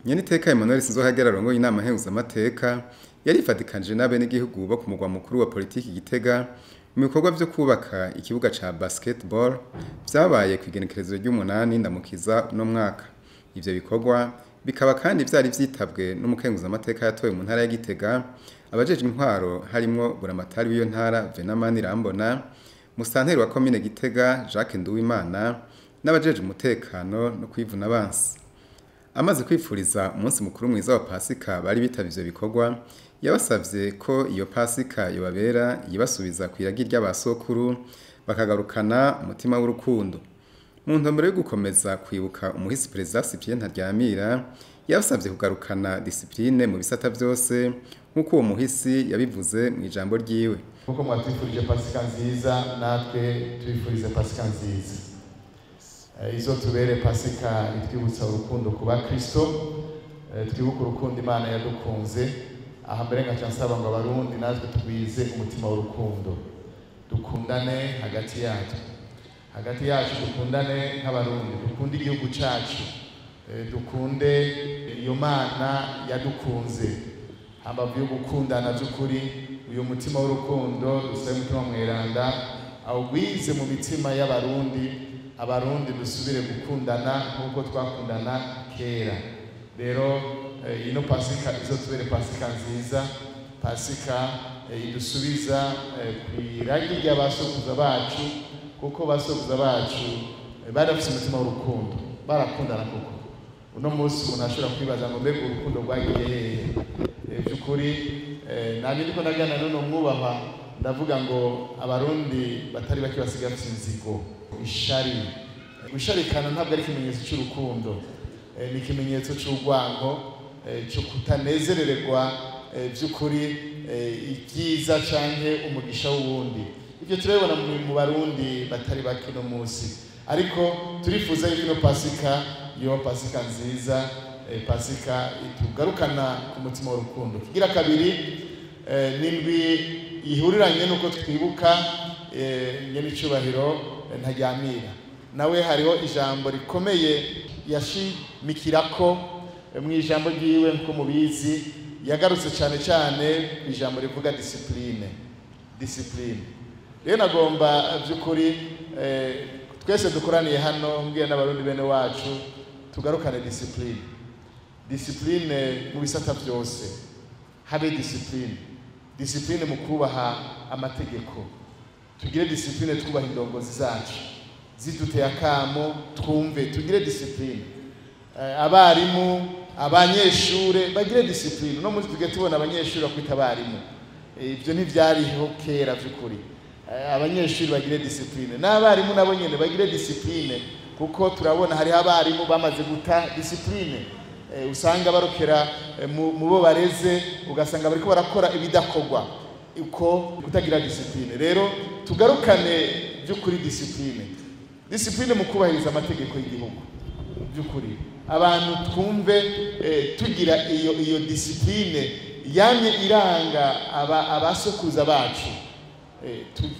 Nyeniteka Emmanuel Sinzohagera arongoye inama nkenguzamateka yarifatikanije n'abenegihugu bo ku mugwa mukuru wa politiki Gitega mu bikorwa vyo kubaka ikibuga ca basketball vyabaye kw'igenekerezo ry'umunani Ndamukiza uno mwaka. Ivyo bikorwa bikaba kandi vyari vyitabwe n'umukenguzamateka yatowe mu ntara ya Gitega, abajejwe intwaro harimwo buramatari w'iyo ntara Venamani Rambona, musanteri wa komine Gitega Jacques Nduwimana n'abajejwe umutekano no kwivuna abansi. Amaze kwipfuriza umunsi mukuru mwiza wa Pasika bari bitavye ivyo bikorwa, yabasavye ko iyo Pasika yobabera yibasubiza kw'iragi ry'abasokuru bakagarukana umutima w'urukundo. Mu ntumbero yo gukomeza kwibuka umuhisi Perezida Cyprien Ntaryamira, yabasavye kugarukana discipline mu bisata vyose nk'uko uwo muhisi yabivuze mu ijambo ryiwe. Nkuko mwatwifurije Pasika nziza, natwe twifurize Pasika nziza. Izotubere Pasika itwibutsa urukundo ku bakristo, twibuke urukundo Imana yadukunze. Aha mbere nkaca nsaba ngo abarundi natwe tugwize umutima w'urukundo, dukundane hagati yacu, hagati yacu dukundane nk'abarundi, dukunde igihugu cacu, dukunde iyo Mana yadukunze. Hambavu yo gukundana by'ukuri, uyu mutima w'urukundo dusabe umutima mweranda awugwize mu mitima y'abarundi, abarundi dusubire gukundana nk'uko twakundana kera. Rero ino Pasika izotubere Pasika nziza, Pasika idusubiza kw'iragi ry'abasokuruza bacu, kuko basokuruza bacu bari bafise umutima w'urukundo, barakundana koko. Uno munsi umuntu ashobora kwibaza ngo mbega urukundo rwagiye hehe? By'ukuri nanje ndiko ndagana n'uno mwubahwa, ndavuga ngo abarundi batari bake basigaye bafise inzigo, ishari. Gusharikana ntabwo ari ikimenyetso c'urukundo, ni ikimenyetso c'urwango, cyo kutanezerererwa by'ukuri ibyiza canke umugisha w'uwundi. Ibyo turabibona mu barundi batari bake no munsi, ariko turifuza yuko ino Pasika yo Pasika nziza, Pasika itugarukana ku mutima w'urukundo. Kigira kabiri, n'indwi ihuriranye nuko twibuka nyenicubahiro Ntaryamira. Nawe hariho ijambo rikomeye yashimikirako mu ijambo ryiwe, nkuko mubizi yagarutse cyane cyane ku ijambo rivuga discipline. Discipline rero nagomba by'ukuri twese dukoraniye hano mbwiye n'abarundi bene wacu tugarukane discipline. Discipline mu bisata byose, habe discipline. Discipline mu kubaha amategeko, tugire discipline twubaha indongozi zacu ziduteye akamo twumve, tugire discipline. Abarimu, abanyeshure bagire discipline. No munsi tugiye tubona abanyeshure bakwita abarimu, ibyo ntivyariho kera by'ukuri. Abanyeshure bagire discipline n'abarimu nabo nyene bagire discipline, kuko turabona hariho abarimu bamaze guta discipline. Usanga barokera mu bo bareze, ugasanga bariko barakora ibidakorwa uko kutagira discipline. Rero tugarukane by'ukuri discipline. Discipline mu kubahiriza amategeko y'igihugu by'ukuri, abantu twumve tugira iyo discipline yamye iranga abasokuza bacu.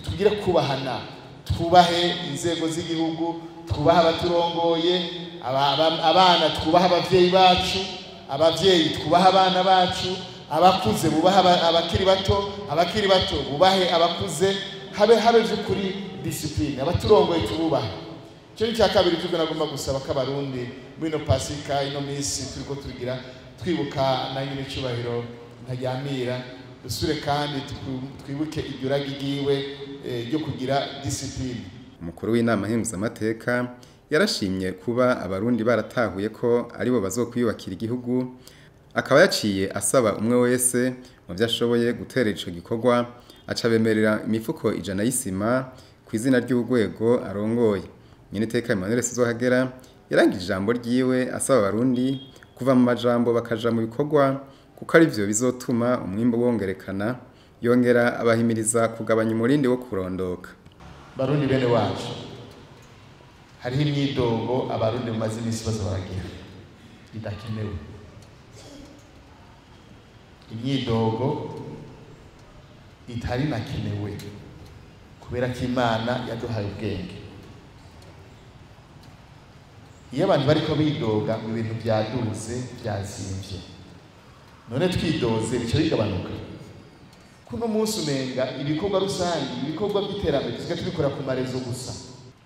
Tugire kubahana, twubahe inzego z'igihugu, twubahe abaturongoye, abana twubahe abavyeyi bacu, abavyeyi twubahe abana bacu, abakuze bubahe abakiri bato, abakiri bato bubahe abakuze. Habe by'ukuri discipline, abaturongoye tububahe. Cyo cya kabiri by'ukuri nagomba gusaba ko abarundi muri ino Pasika, ino minsi turiko tugira twibuka na nyine icubahiro Ntaryamira, dusubire kandi twibuke iryo ragi ryiwe ryo kugira discipline. Umukuru w'inama nkenguzamateka yarashimye kuba abarundi baratahuye ko aribo bazokwiyubakira igihugu, akaba yaciye asaba umwe wese mu vyo ashoboye gutera ico gikorwa, aca bemerera imifuko 100 y'isima kw'izina ry'urwego arongoye. Nyeniteka Emmanuel Sinzohagera yarangije ijambo ryiwe asaba abarundi kuva mu majambo bakaja mu bikorwa, kuko ari vyo bizotuma umwimbu wongerekana. Yongera abahimiriza kugabanya umurindi wo kurondoka. Barundi bene wacu, hariho imyidogo abarundi bamaze iminsi baza baragira idakenewe, imyidogo itari nakenewe, kubera ko Imana yaduhaye ubwenge. Iyo abantu bariko bidoga mu bintu byaduze byazimvye, none twidoze bica bigabanuka. Kuno munsi umenga ibikorwa rusange, ibikorwa by'iterambere tusigaye tubikora ku marezo gusa.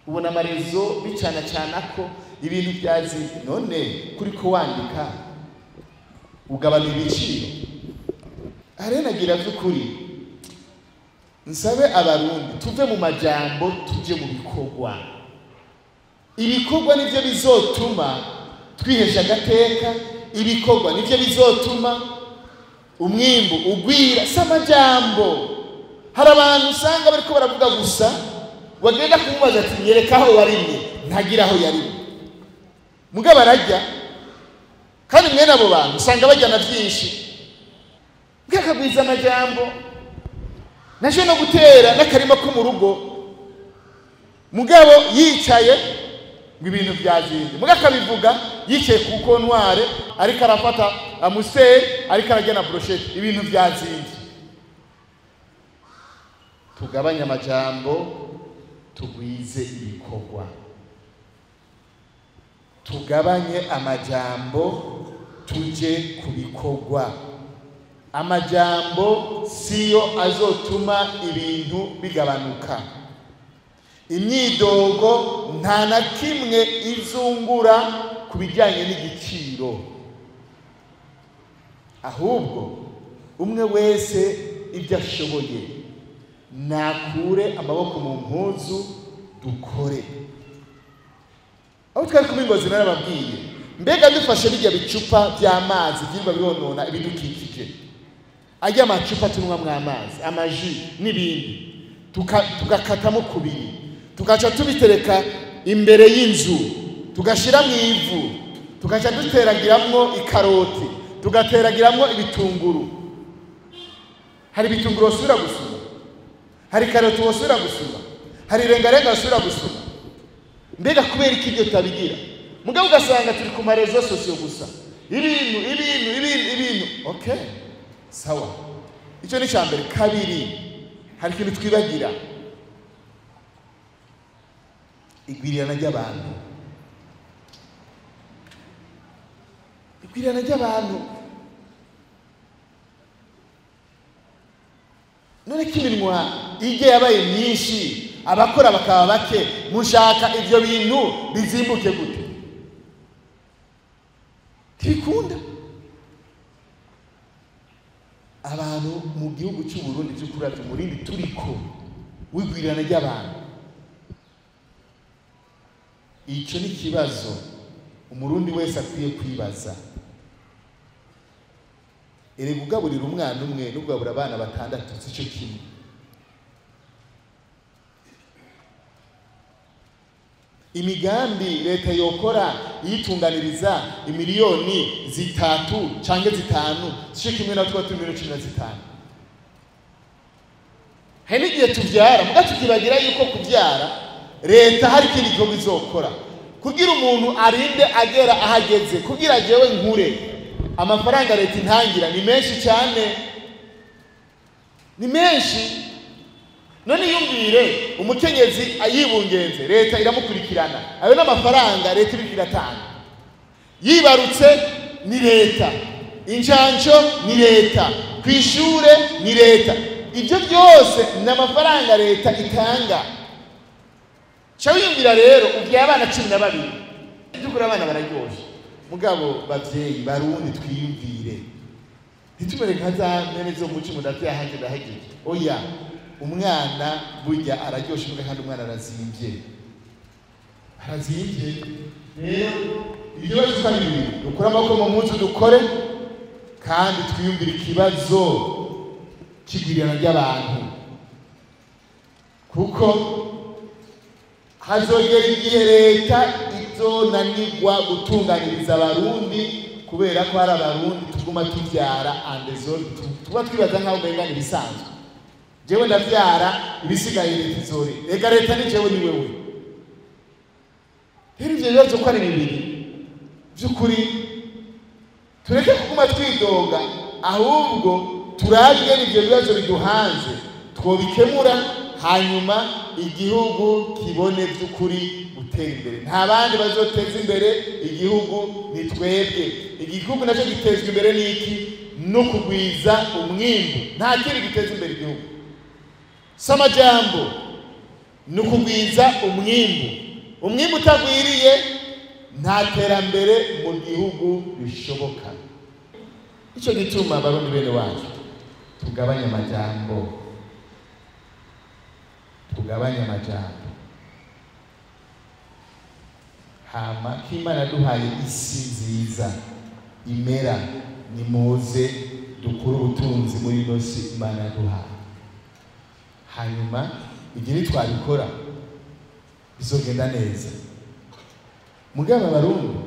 Ubona amarezo bicana cana ko ibintu byazimvye, none kuriko wandika ugabanya ibiciro. Arenagira vy'ukuri nsabe abarundi tuve mu majambo tuje mu bikorwa. Ibikorwa nivyo bizotuma twihesha agateka, ibikorwa nivyo bizotuma umwimbu ugwira, si amajambo. Hari abantu usanga bariko baravuga gusa, wagenda kumubaza ati nyereka aho warimye, ntagira aho yarimye. Mugabo ararya, kandi mwene abo bantu usanga bajyana vyinshi. Bwakagwiza amajambo. Naje no gutera n'akarima ko mu rugo, mugabo yicaye ngo ibintu byazimvye, mugabo akabivuga yicaye ku kontware ariko arafata amuseri ariko ararya na brochette, ibintu byazimvye. Tugabanye amajambo tugwize ibikorwa. Tugabanye amajambo tuje ku bikorwa. Amajambo siyo azotuma ibintu bigabanuka. Imyidogo nta na kimwe izungura ku bijyanye n'igiciro. Ahubwo umwe wese ibyo ashoboye nakure amaboko mu mpuzu dukore. Aho twari kumwe Ngozi narababwiye, mbega dufashe bijya bicupa by'amazi byirwa bironona ibidukikije, ajya amacupa tunywa mw'amazi, amaji n'ibindi, tugakatamo kubiri, tugaca tubitereka imbere y'inzu, tugashira mu ivu, tugaca duteragiramwo ikaroti, tugateragiramwo ibitunguru. Hari ibitunguru wasubira gusuma, hari karoti wasubira gusuma, hari irengarenga wasubira gusuma. Mbega kubera iki ibyo tutabigira? Mugabo ugasanga turi ku marezo sosiyo gusa, ibintu ibintu ibintu ibintu. Okay, sawa, icyo ni icya mbere. Kabiri, hari ikintu twibagira, igwirirana ry'abantu. Igwirirana ry'abantu. None ko iminwa ijye yabaye myinshi, abakora bakaba bake, mushaka ivyo bintu bizimbuke gute? Ntibikunda. Abantu mu gihugu cy'u Burundi by'ukuri umurindi turiko w'igwirirana ry'abantu, ico ni kibazo umurundi wese akwiye kwibaza. Erega ugaburira umwana umwe n'ugabura abana batandatu sico kimwe. Imigambi leta yokora yitunganiriza imiliyoni 3 canke 5 sico kimwe na twa 15. Hari n'igihe tuvyara muga tukibagira yuko kuvyara leta hari ikindi gikorwa izokora kugira umuntu arinde agera ahageze, kugira jewe nkure. Amafaranga leta intangira ni menshi cyane, ni menshi. None yumvire umukenyezi ayibungenze, leta iramukurikirana, ayo n'amafaranga leta ibikira atanga. Yibarutse ni leta, injanjo ni leta, kwishure ni leta, ibyo byose ni amafaranga leta itanga. Cha wiyumvira rero ubyaye abana 12, byukuri abana bararyoshe. Mugabo bavyeyi barundi twiyumvire, ntitumere nka za mpene zo muci mudavyaha hanze ndahejeje. Oya, umwana burya araryoshe, muga kandi umwana arazimvye, arazimvye. Rero ibibazo twari bibiri, dukure amaboko mu mpuzu dukore, kandi twiyumvire ikibazo c'igwirirana ry'abantu, kuko hazogera igihe leta izonanirwa gutunganiriza abarundi, kubera ko hari abarundi tuguma tuvyara andezori, tuba twibaza nkaho umenga ni ibisanzwe. Jewe ndavyara ibisigaye leta izore, reka leta ni jewe ni wewe. Rero ivyo bibazo ko ari bibiri vy'ukuri, tureke kuguma twidoga, ahubwo turabye ivyo bibazo biduhanze twobikemura, hanyuma Igihugu kibone by'ukuri gutera imbere. Nta bandi bazoteza imbere igihugu, ni twebwe. Igihugu nacyo gitezwa imbere n'iki? No kugwiza umwimbu. Nta kindi giteza imbere igihugu, si amajambo, ni ukugwiza umwimbu. Umwimbu utagwiriye, nta terambere mu gihugu bishoboka. Icyo gituma, Abarundi bene wacu, tugabanye amajambo, tugabanye amajambo. Hama ko Imana yaduhaye isi nziza imera, nimuze dukure ubutunzi muri ino si Imana yaduhaye. Hanyuma igihe nitwabikora bizogenda neza. Mugabo Abarundi,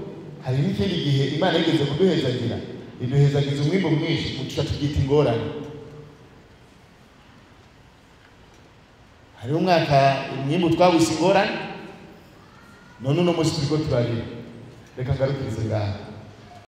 hari n'ikindi gihe Imana yigeze kuduhezagira, iduhezagiza umwimbu mwinshi, muca tubyita ingorane. Hariho umwaka umwimbu twawise ingorane, none uno munsi turiko turarira. Reka ngarukirize ngaha.